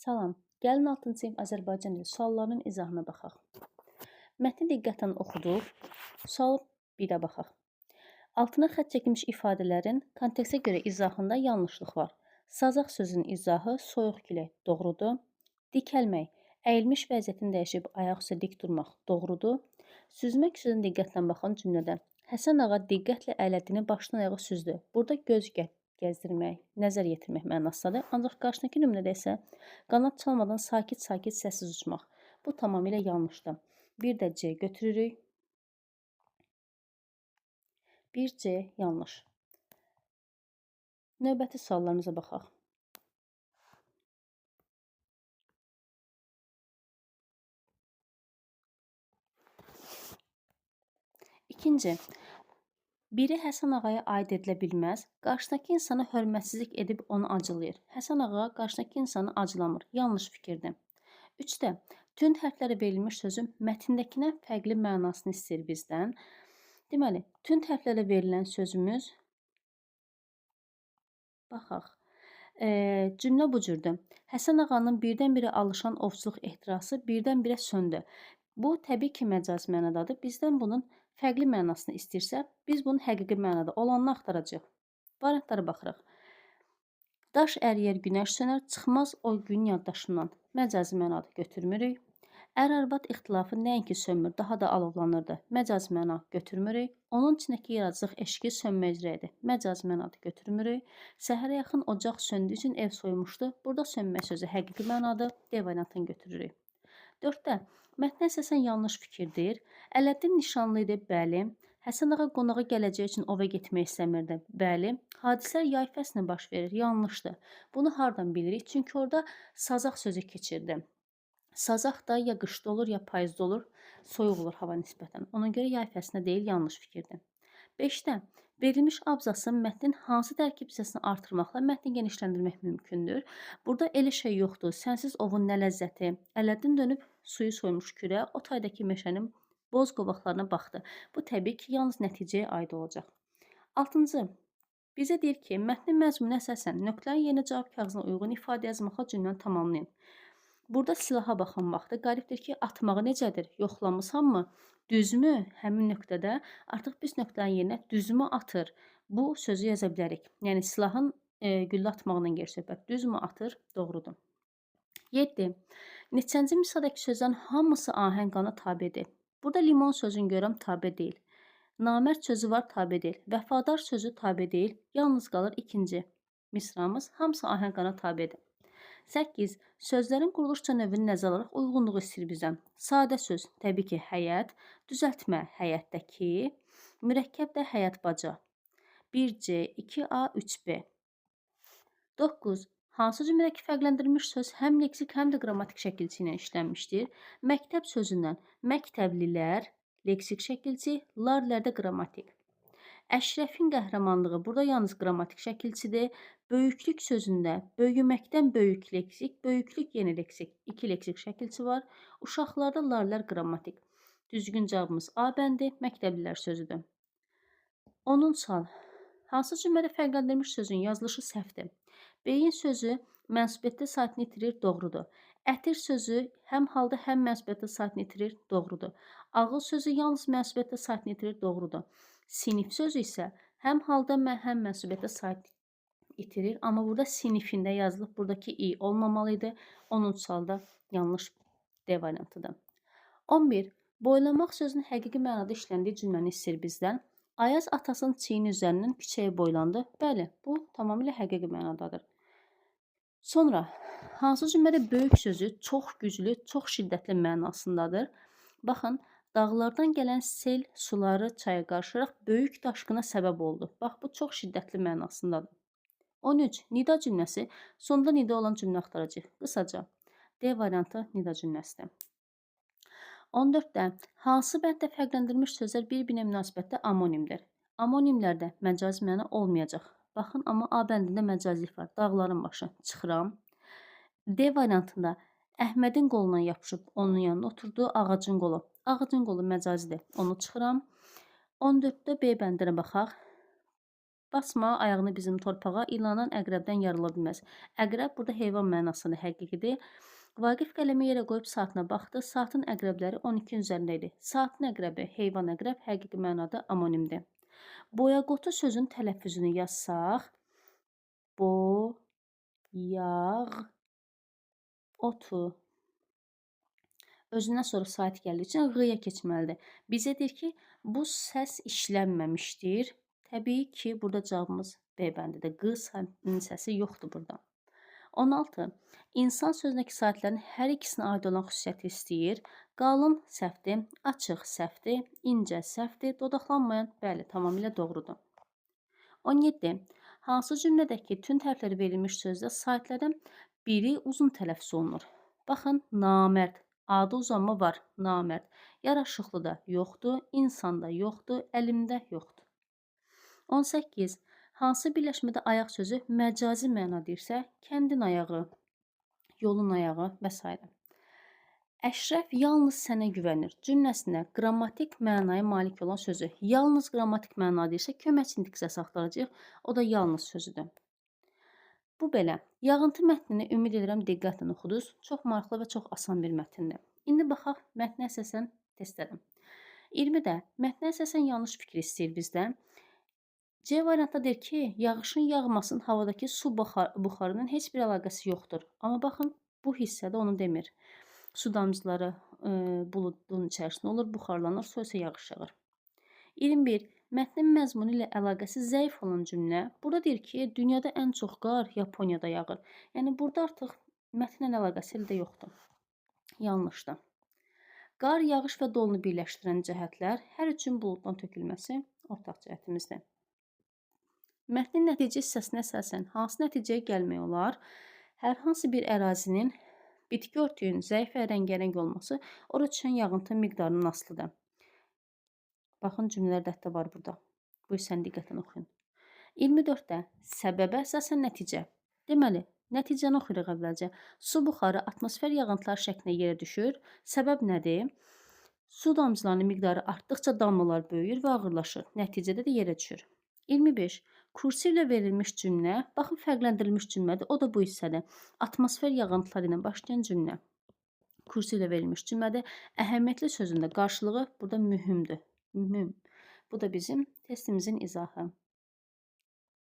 Salam, gəlin 6-cı sinif Azərbaycan dili suallarının izahına baxaq. Mətni diqqətlə oxuduq. Sualı bir də baxaq. Altına xətt çəkilmiş ifadələrin kontekstə görə izahında yanlışlıq var. Sazaq sözünün izahı soyuq külək doğrudur. Dikəlmək, əyilmiş vəziyyətini dəyişib ayaq üstə dik durmaq doğrudur. Süzmək sözünə diqqətlə baxan cümlədə Həsən ağa diqqətlə Ələddini başdan ayağa süzdü. Burada göz gəzdirmək, nəzər yetirmək mənasındadır. Ancaq qarşıdakı nümunədə isə qanad çalmadan sakit-sakit səssiz uçmaq. Bu tamamilə yanlışdır. Bir də C götürürük. Bir C yanlış. Növbəti suallarımıza baxaq. İkinci, biri Həsən ağaya aid edilə bilməz, qarşıdakı insana hörmətsizlik edib onu acılayır. Həsən ağa qarşıdakı insanı acılamır. Yanlış fikirdir. Üçdə, tünd hərflərlə verilmiş sözün mətndəkindən fərqli mənasını istəyir bizdən. Deməli, tünd hərflərlə verilən sözümüz, baxaq, cümlə bu cürdür. Həsən ağanın birdən-birə alışan ovçuluq ehtirası birdən-birə söndü. Bu, təbii ki, məcazi mənadadır. Bizdən bunun fərqli mənasını istəyirsə, biz bunun həqiqi mənada olanını axtaracağıq. Variantlara baxırıq. Daş əriyər, günəş sönər, çıxmaz o gün yaddaşımdan. Məcazi mənada götürmürük. Ər-arvad ixtilafı nəinki sönmür, daha da alovlanırdı. Məcazi məna götürmürük. Onun içindəki yaradıcılıq eşqi sönmək üzrə idi. Məcazi mənada götürmürük. Səhərə yaxın ocaq söndüyü üçün ev soyumuşdu. Burada sönmək sözü həqiqi mənadır. D variantını götürürük. 4-də mətnə əsasən yanlış fikirdir. Ələddin nişanlı idi, bəli. Həsən ağa qonağa gələcəyi üçün ova getmək istəmirdi, bəli. Hadisələr yay fəslində baş verir, yanlışdır. Bunu hardan bilirik? Çünki orada sazaq sözü keçirdi. Sazaq da ya qışda olur, ya payızda olur, soyuq olur hava nisbətən. Ona görə yay fəslində deyil, yanlış fikirdir. 5-də verilmiş abzasın mətnin hansı tərkib hissəsini artırmaqla mətni genişləndirmək mümkündür? Burada elə şey yoxdur. Sənsiz ovun nə ləzzəti? Ələddin dönüb suyu soymuş kürə, o taydakı meşənin boz qovaqlarına baxdı. Bu təbii ki, yalnız nəticəyə aid olacaq. 6-cı. Bizə deyir ki, mətnin məzmununa əsasən nöqtələrin yerinə cavab kağızına uyğun ifadə yazmaqla cümləni tamamlayın. Burada silaha baxan vaxtı Qalib deyir ki, atmağı necədir? Yoxlamısanmı? Düzmü? Həmin nöqtədə artıq biz nöqtələrin yerinə düzmü atır? Bu sözü yaza bilərik. Yəni silahın güllə atmağından gedir söhbət. Düzmü atır? Doğrudur. 7. Neçənci misaldakı sözlərin hamısı ahəng qana tabedir. Burada limon sözünü görürəm, tabe deyil. Namərd sözü var, tabe deyil. Vəfadar sözü tabe deyil. Yalnız qalır ikinci misramız. Hamısı ahəng qana tabedir. 8. Sözlərin quruluşca növünü nəzərə alaraq uyğunluğu istəyir bizdən. Sadə söz, təbii ki, həyət, düzəltmə, həyətdəki, mürəkkəb də həyət baca. 1C, 2A, 3B. 9. Hansı cümlədəki fərqləndirilmiş söz həm leksik, həm də qrammatik şəkilçi ilə işlənmişdir? Məktəb sözündən məktəblilər, leksik şəkilçi, larlər də qrammatik. Əşrəfin qəhrəmanlığı burada yalnız qrammatik şəkilçidir. Böyüklük sözündə böyüməkdən böyük leksik, böyüklük yeni leksik, iki leksik şəkilçi var. Uşaqlarda larlər qrammatik. Düzgün cavabımız A bəndi, məktəblilər sözüdür. 10-cu sual. Hansı cümlədə fərqləndirilmiş sözün yazılışı səhvdir? Beyin sözü mənsubiyyətdə saitini itirir, doğrudur. Ətir sözü həm halda, həm mənsubiyyətdə saitini itirir, doğrudur. Ağıl sözü yalnız mənsubiyyətdə saitini itirir, doğrudur. Sinif sözü isə həm halda, həm mənsubiyyətdə sait itirir. Amma burada sinifində yazılıb, buradakı i olmamalı idi. 10-cu sualda yanlış D variantıdır. 11. Boylanmaq sözünün həqiqi mənada işləndiyi cümləni istəyir bizdən. Ayaz atasının çiyini üzərindən küçəyə boylandı. Bəli, bu tamamilə həqiqi mənadadır. Sonra, hansı cümlədə böyük sözü çox güclü, çox şiddətli mənasındadır? Baxın, dağlardan gələn sel suları çaya qarışaraq böyük daşqına səbəb oldu. Bax, bu çox şiddətli mənasındadır. 13. Nida cümləsi. Sonda nida olan cümlə axtaracağıq. Qısaca, D variantı nida cümləsidir. 14-də hansı bənddə fərqləndirilmiş sözlər bir-birinə münasibətdə amonimdir? Amonimlərdə məcazi məna olmayacaq. Baxın, amma A bəndində məcazilik var. Dağların başı. Çıxıram. D variantında Əhmədin qoluna yapışıb onun yanına oturdu. Ağacın qolu. Ağacın qolu məcazidir. Onu çıxıram. 14-də B bəndinə baxaq. Basma ayağını bizim torpağa, ilandan, əqrəbdən yarıla bilməz. Əqrəb burada heyvan mənasında həqiqidir. Vaqif qələmi yerə qoyub saatına baxdı. Saatın əqrəbləri 12-nin üzərində idi. Saatın əqrəbi, heyvan əqrəb həqiqi mənada amonimdir. Boyaqotu sözün tələffüzünü yazsaq, boyaq otu. Özündən sonra saat gəldiyi üçün ğ-ya keçməlidir. Bizə deyir ki, bu səs işlənməmişdir. Təbii ki, burada cavabımız B bəndidir. Q səsi yoxdur burada. 16. İnsan sözündəki saitlərin hər ikisinə aid olan xüsusiyyəti istəyir. Qalın səhvdir, açıq səhvdir, incə səhvdir, dodaqlanmayan, bəli, tamamilə doğrudur. 17. Hansı cümlədəki tünd hərfləri verilmiş sözdə saitlərdən biri uzun tələffüz olunur? Baxın, namərd. Adı uzanma var, namərd. Yaraşıqlı da yoxdur, insanda yoxdur, əlimdə yoxdur. 18. Hansı birləşmədə ayaq sözü məcazi məna deyirsə, kəndin ayağı, yolun ayağı və s. Əşrəf yalnız sənə güvənir cümləsində qrammatik mənaya malik olan sözü yalnız qrammatik məna deyirsə, köməkçi nitq hissəsi axtaracağıq. O da yalnız sözüdür. Bu belə. Yağıntı mətnini ümid edirəm diqqətlə oxudunuz. Çox maraqlı və çox asan bir mətndir. İndi baxaq mətnə əsasən testlərə. 20-də mətnə əsasən yanlış fikir istəyir bizdən. C variantda deyir ki, yağışın yağmasının havadakı su buxarının heç bir əlaqəsi yoxdur. Amma baxın, bu hissədə onu demir. Su damcıları buludun içərisində olur, buxarlanır, sonra isə yağış yağır. 21. Mətnin məzmunu ilə əlaqəsi zəif olan cümlə. Burada deyir ki, dünyada ən çox qar Yaponiyada yağır. Yəni, burada artıq mətnlə əlaqəsi elə də yoxdur. Yanlışdır. Qar, yağış və dolunu birləşdirən cəhətlər hər üçün buluddan tökülməsi ortaq cəhətimizdir. Mətnin nəticə hissəsinə əsasən hansı nəticəyə gəlmək olar? Hər hansı bir ərazinin bitki örtüyünün zəif və rəngarəng olması ora düşən yağıntı miqdarından asılıdır. Baxın, cümlələr də hətta var burada. Bu hissəni diqqətlə oxuyun. 24-də səbəbə əsasən nəticə. Deməli, nəticəni oxuyuruq əvvəlcə. Su buxarı atmosfer yağıntılar şəklində yerə düşür. Səbəb nədir? Su damcılarının miqdarı artdıqca damlalar böyüyür və ağırlaşır. Nəticədə də yerə düşür. 25. Kursivlə verilmiş cümlə, baxın fərqləndirilmiş cümlədir, o da bu hissədə. Atmosfer yağıntıları ilə başlayan cümlə. Kursivlə verilmiş cümlədir. Əhəmiyyətli sözündə qarşılığı burada mühümdür. Mühüm. Bu da bizim testimizin izahı.